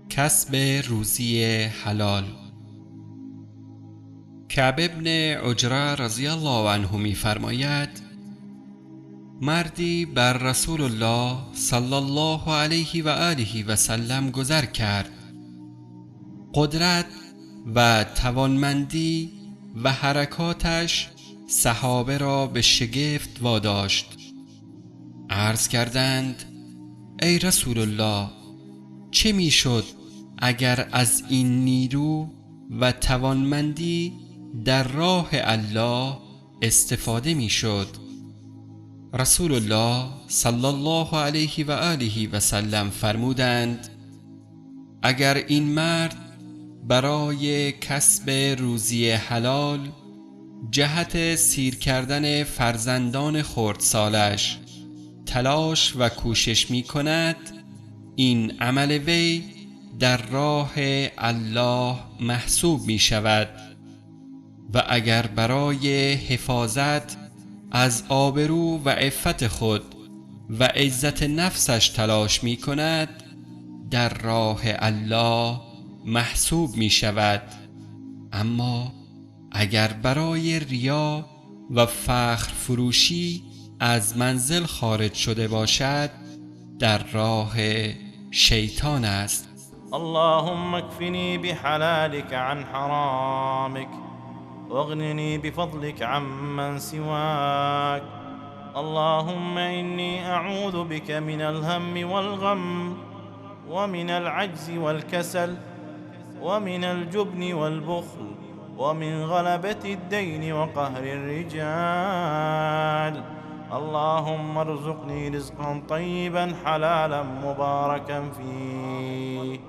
کسب روزی حلال. کعب ابن عجره رضی الله عنه می فرماید: مردی بر رسول الله صلی الله علیه و آله و سلم گذر کرد. قدرت و توانمندی و حرکاتش صحابه را به شگفت واداشت. عرض کردند: ای رسول الله، چه می شد اگر از این نیرو و توانمندی در راه الله استفاده می شد؟ رسول الله صلی الله علیه و آله و سلم فرمودند: اگر این مرد برای کسب روزی حلال جهت سیر کردن فرزندان خردسالش تلاش و کوشش می کند، این عمل وی در راه الله محسوب می شود و اگر برای حفاظت از آبرو و عفت خود و عزت نفسش تلاش می کند، در راه الله محسوب می شود. اما اگر برای ریا و فخر فروشی از منزل خارج شده باشد، در راه شیطان است. اللهم اكفني بحلالك عن حرامك واغنني بفضلك عمن سواك. اللهم إني أعوذ بك من الهم والغم ومن العجز والكسل ومن الجبن والبخل ومن غلبة الدين وقهر الرجال. اللهم ارزقني رزقا طيبا حلالا مباركا فيه.